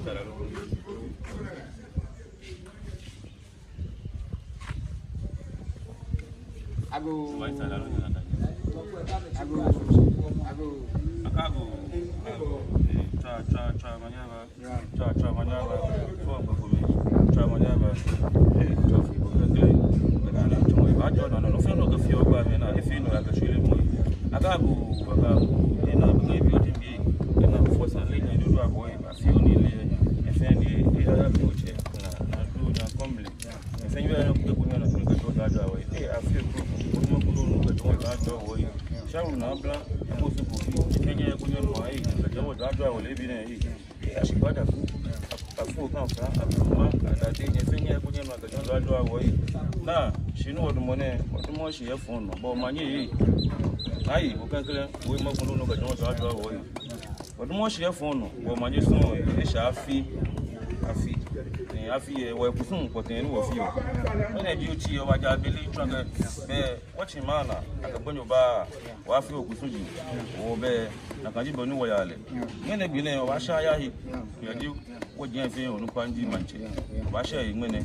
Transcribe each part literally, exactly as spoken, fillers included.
Agoo. Agoo. Agoo. Akɛ agoo. Agoo. Ee, tswa, tswa, tswa, omanye aba. Tswa, tswa, omanye aba. Fɔ ŋkpɛ ko mli. Tswa, omanye aba. Ee, tswa, fɔ ŋkpɛ ko mli. Bɛ naa, naa, tswa, omanye aba. Tswa, naa, naa, nɔ fɛɛ nɔ kɛ fioo gba mli naa. Efee nɔ ya kɛ shwele mɔ. Akɛ agoo, akɛ agoo. Ee, naa, bɛ kɛ bi oti mli. Ee, naa, fɔ sa lɛ nyɛ dodo abɔ. Afii onii lɛ, efee nii, ee, aya bi otsɛ, naa, naa, do, naa, kɔmble. Efee nii, aya, eko nyɛ naa, kɛ jɔɔmɔ ajɔɔ wɔ yi. Ee, afii ko, ko, ko, ko, ko, ko, kɛ jɔɔmɔ ajɔɔ wɔ yi. Shawu naa bla, eko su ko, kɛ nyɛ eko nyɛ nɔ, ee, kɛ jɔɔmɔ ajɔɔ wɔ lɛ bi nɛɛ, ee. Ee, ashi gbada ko, afɔ kan fa, afɔ ma, adade, efee nii, eko nyɛ naa, kɛ jɔɔmɔ ajɔɔ wɔ yi. Naa, shi nɔ wɔdamɔ nɛɛ, wɔdamɔ shi yɛ fɔŋ nɔ, bɔ omanye, ee. Ayi, bo klɛŋklɛŋ, bo mɔ ko nɔ, kɛ jɔɔmɔ ajɔɔ wɔ yi. Wɔdamɔ shi yɛ fɔŋ nɔ, bɔ omanye sɔŋŋ, eshɛ afii, afii, ee, afii, ee, wɔkusum kpɔtɛɛ ni wɔfeɔ. Mɛni ji otsi yɛ wɔja beli tswa kɛ, bɛ, wɔtsi mana, akɛ gbonyo ba, wɔfeɔ wɔkusum ji, wɔ bɛ, nakai ji bɔ ni wɔyaa lɛ. Ŋmɛnɛ gbi nɛɛ, wɔbaasha yahe, yaji, wɔji fɛɛ, onukpa ni ji maŋtsɛ. Wɔbaasha yi ŋmɛnɛ.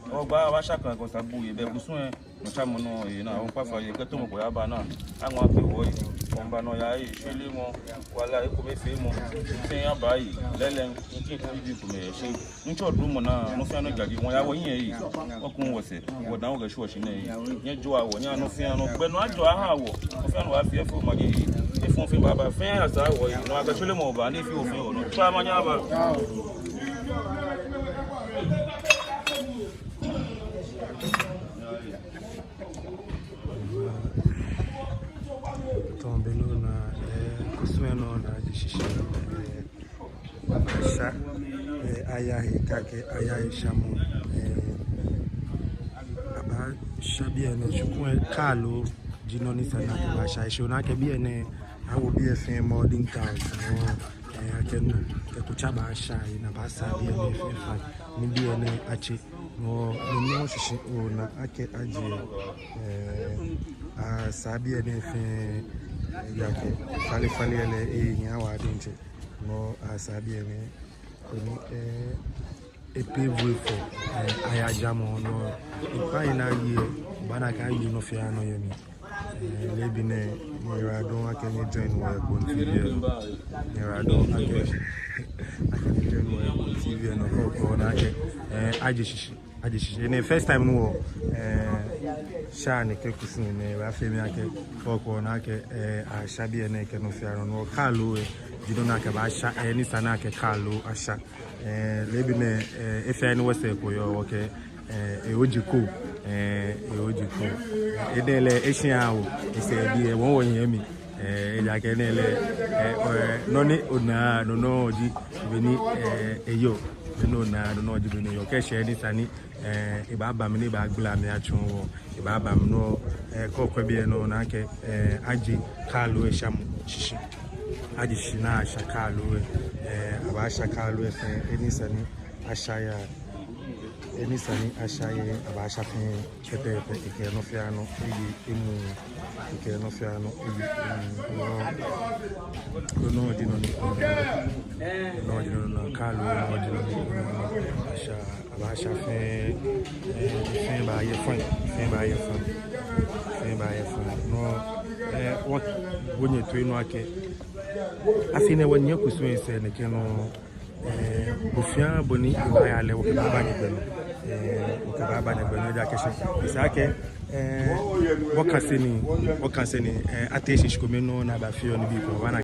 Wɔbaa, wɔbaasha kan kɔ sabu yɛ, bɛ kusum yɛ. Nɔ tsa mɔ nɔ, ee, naa, wɔŋkpa fai, ee, kɛ tɔmɔ ko yaba naa, aŋɔ akɛ wɔ yi, wɔŋba nɔ ya, ee, shwelemɔ, wala, ekomefeemɔ, fɛɛ yaba yi, lɛɛlɛŋ, nti ko bi ko mɛ, shi, ntsɔ dumɔ naa, nɔ fɛɛ nɔ jaje, wɔya wɔhiɛ yi, wɔku wɔsɛɛ, wɔdaa wɔkɛ shwɔ shi nɛɛ yi, nyɛjoa wɔ, nyɛha nɔ fɛɛ nɔ, gbɛ nɔ ajɔ aha wɔ, nɔ fɛɛ nɔ afee fo maje yi, efɔŋ fɛɛ baba, fɛɛ asa wɔ yi, nɔ akɛ shwelemɔ ba, ni fɛɛ ofee wɔ nɔ, tswa omanye aba. Tɔn be nɔ naa, ee, kusum nɔ naa, ji shishi, ee, asha, ee, ayahe, kɛ akɛ ayahe shamɔ, ee, abaasha biɛ nɛɛ, shikun, ee, kaalo ji nɔ ni sa ni akɛbaasha, shi ona akɛ biɛ nɛɛ, awo biɛ fɛɛ modern tiles, no, ee, akɛ no, kɛ kutsa baasha, ee, ni abaasa biɛ nɛɛ fɛɛ fai, ni biɛ nɛɛ atse. Nɔ, nɔ, nɔ shishi, ona akɛ ajie, ee, asaa biɛ nɛɛ fɛɛ, ejaakɛ falefale lɛ, ee, nyɛhaa wɔ diɛŋtsɛ. Nɔ, asaa biɛ nɛɛ, koni, ee, epave way fɔ, ee, ayajamɔ nɔ, ekpa ina yɛ, obaana akɛ ayi nɔ fɛɛ nɔ yɛ mli. Ee, leebi nɛɛ, nyɛyiwaladɔŋŋ akɛ nyɛ join wɔ yɛ Kpone T V lɛ nɔ. Nyɛyiwaladɔŋŋ akɛ, akɛ nyɛ join wɔ yɛ Kpone T V lɛ nɔ, kɔkɔɔkɔ ona akɛ, ee, aje shishi, aje shishi. Enɛ first time ni wɔ, ee, sha nɛkɛ kusum nɛɛ, ebaafee mi akɛ, kɔkɔɔkɔ ona akɛ, ee, asha biɛ nɛɛ kɛ nɔ fɛɛ nɔ, nɔ kaalo, ee, ji nɔ ni akɛbaasha, ee, ni sa ni akɛ kaalo asha. Ee, leebi nɛɛ, ee, efee ni wɔsɛɛ ko yɔɔ wɔkɛ, ee, ewo ji ko, ee, ewo ji ko. Enɛ lɛ, eshia wɔ, esɛɛ biɛ, wɔ wɔnyɛmi. Ee, ejaakɛ enɛ lɛ, ee, ee, nɔ ni onaa, no nɔŋŋ ji, bɔ ni, ee, eyɔɔ, nɔ ni onaa, no nɔŋŋ ji, bɔ ni eyɔɔ. Kɛ eshɛ ni sa ni, ee, ebaaba mli ni ebaagbala mli atsɔɔ wɔ. Ebaaba mli nɔ, ee, kɛ okwɛ biɛ nɔ ona akɛ, ee, aje kaalo lɛ shamɔ shishi. Aje shishi ni asha kaalo lɛ, ee, abaasha kaalo lɛ fɛɛ, he ni sa ni asha yɛ, he ni sa ni asha yɛ, abaasha fɛɛ pɛpɛɛpɛ, ekɛ nɔ fɛɛ nɔ, eye emuu, ekɛ nɔ fɛɛ nɔ, eye emuu, nɔ, nɔ ji nɔ ni, nɔ ji nɔ ni, kaalo lɛ, nɔ ji nɔ ni, asha. Abaasha fɛɛ, ee, fɛɛ baayɛ fine, fɛɛ baayɛ fine, fɛɛ baayɛ fine. Nɔ, ee, wɔ, wɔnyɛ toi nɔ akɛ, afi nɛɛ wɔnyɛ kusum lɛ sɛɛ nɛkɛ nɔ, ee, bɔ fɛɛ bɔ ni ebaaya lɛ, wɔkɛbaaba nyɛgbɛ nɔ, ee, wɔkɛbaaba nyɛgbɛ nɔ, ejaakɛ shi, esa akɛ, ee, wɔkase nii, wɔkase nii, ee, ate shishi kome nɔ ni abaafee nibii ko, wɔna